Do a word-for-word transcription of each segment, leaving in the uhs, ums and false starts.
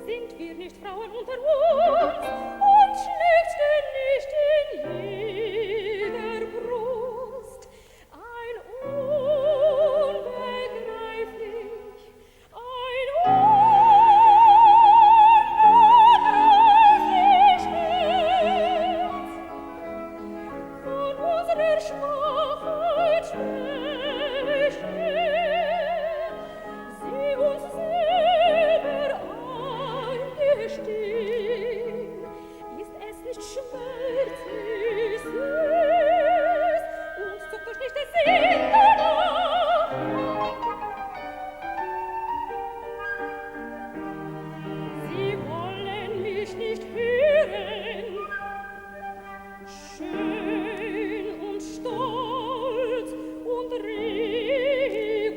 Sind wir nicht Frauen unter uns und schlägt denn nicht in jeder Brust ein unbegreiflich, ein unbegreiflich Schmerz von unserer Schwachheit sprechen? Sie uns selber eingestehen, ist es nicht schmerzlich süß und zuckt euch nicht der Sinn danach? Sie wollen mich nicht hören. Schön und stolz und regungslos,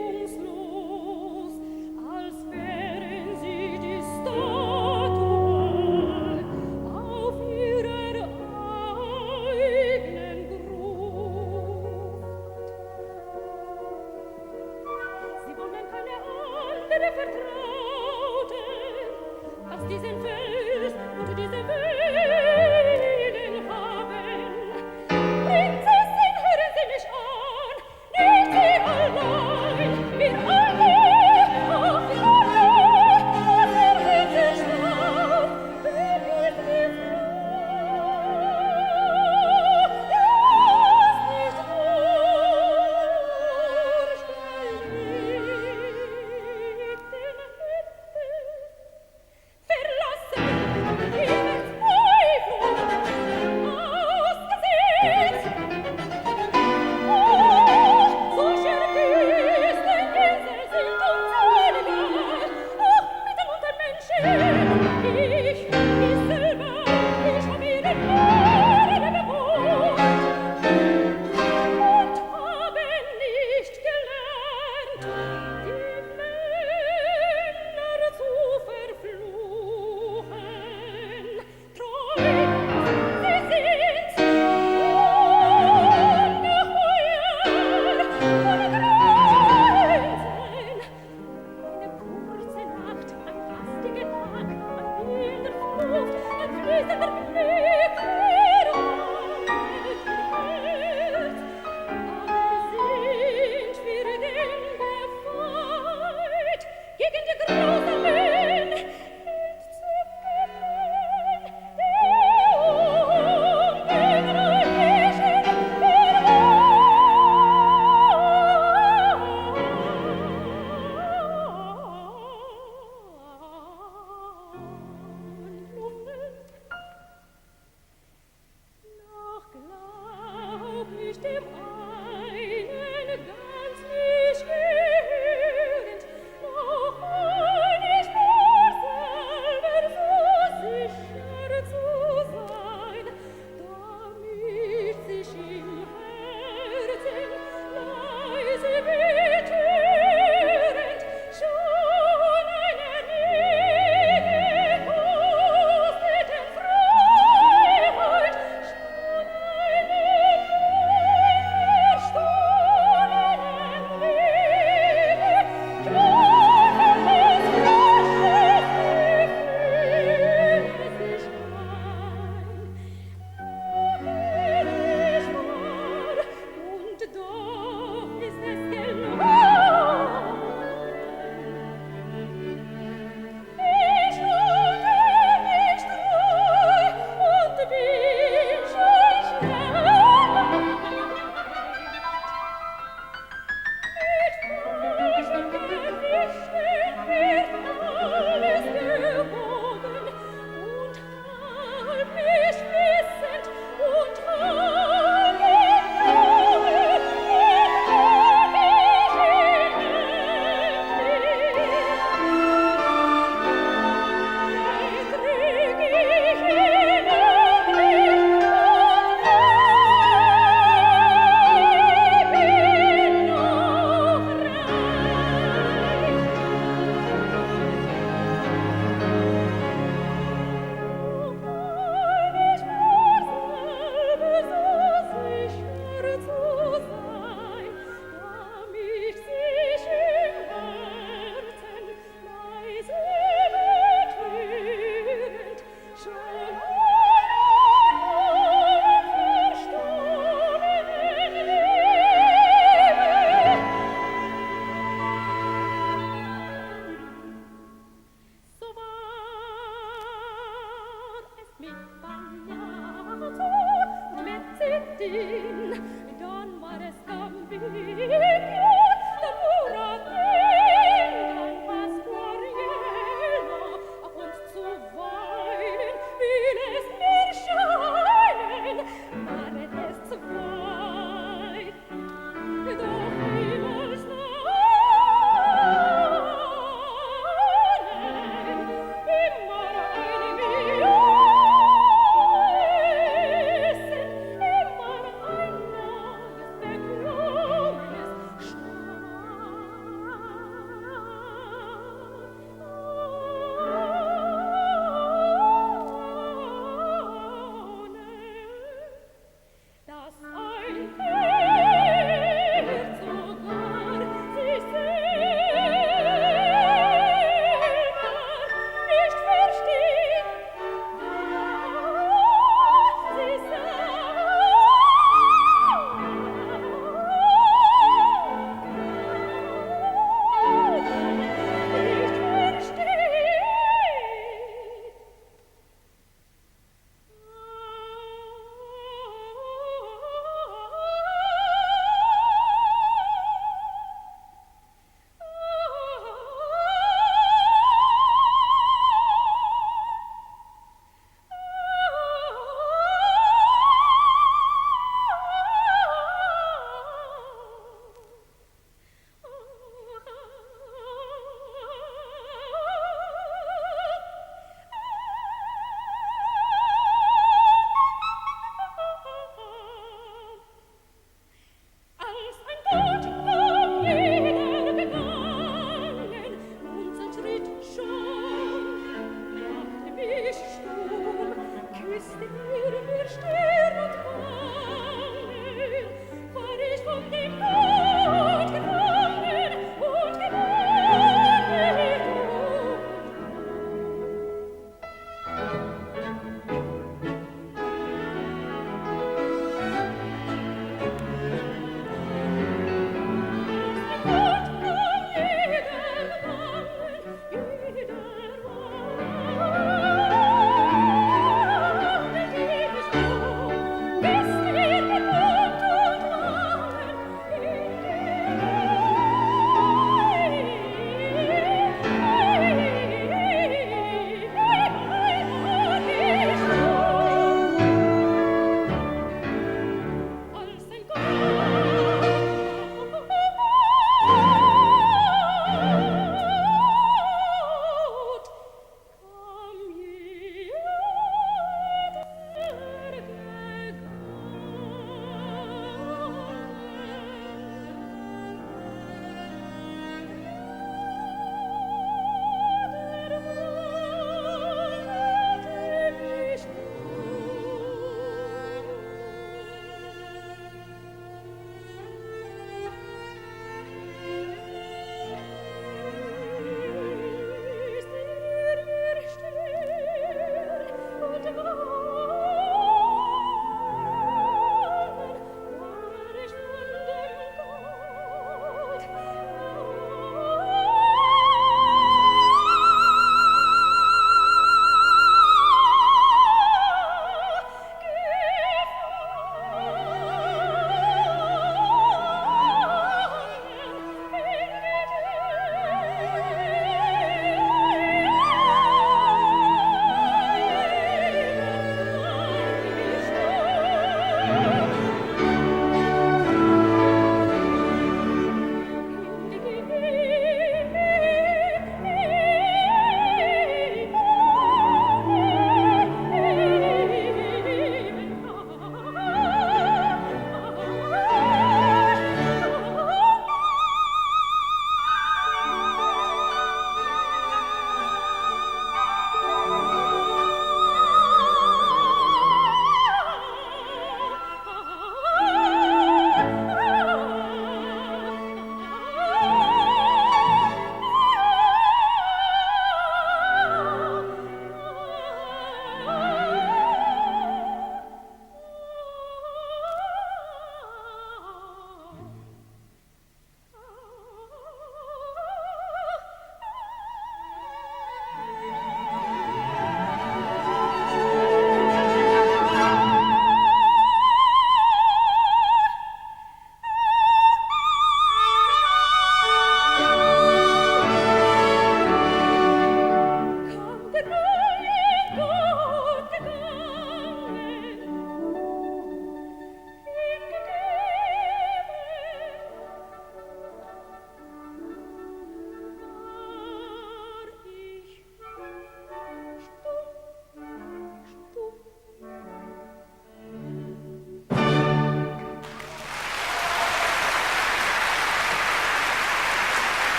als wären sie die Statue auf ihrer eigenen Gruft. Sie wollen keine andere Vertraute als diesen Fels und diese Wellen haben. Prinzessin, hören Sie mich an, nicht Sie allein, wir alle, ach, wir alle, auf der Welt Staub. Wer ist die Frau? Lass nicht durch den Himmel. Verlassen, die Verzweiflung ausgesetzt. Oh, solche Wüsteninsel sind uns egal. Ach, mitten unter Menschen, ich, ich selber, ich hab ihre Ehre bewohnt und habe nicht gelernt, die Männer zu verfluchen. Treue, sie sind ungeheuer von Grausen. Eine kurze Nacht, ein hastiger Tag, ein wilder Fluch, ein fließender Blick, der Welt gehört. Aber sind wir denn gefeit gegen die grausamen Entzückungen der unbegreiflichen Verwandlungen? Mi bagnato, mettiti, don amore scambio.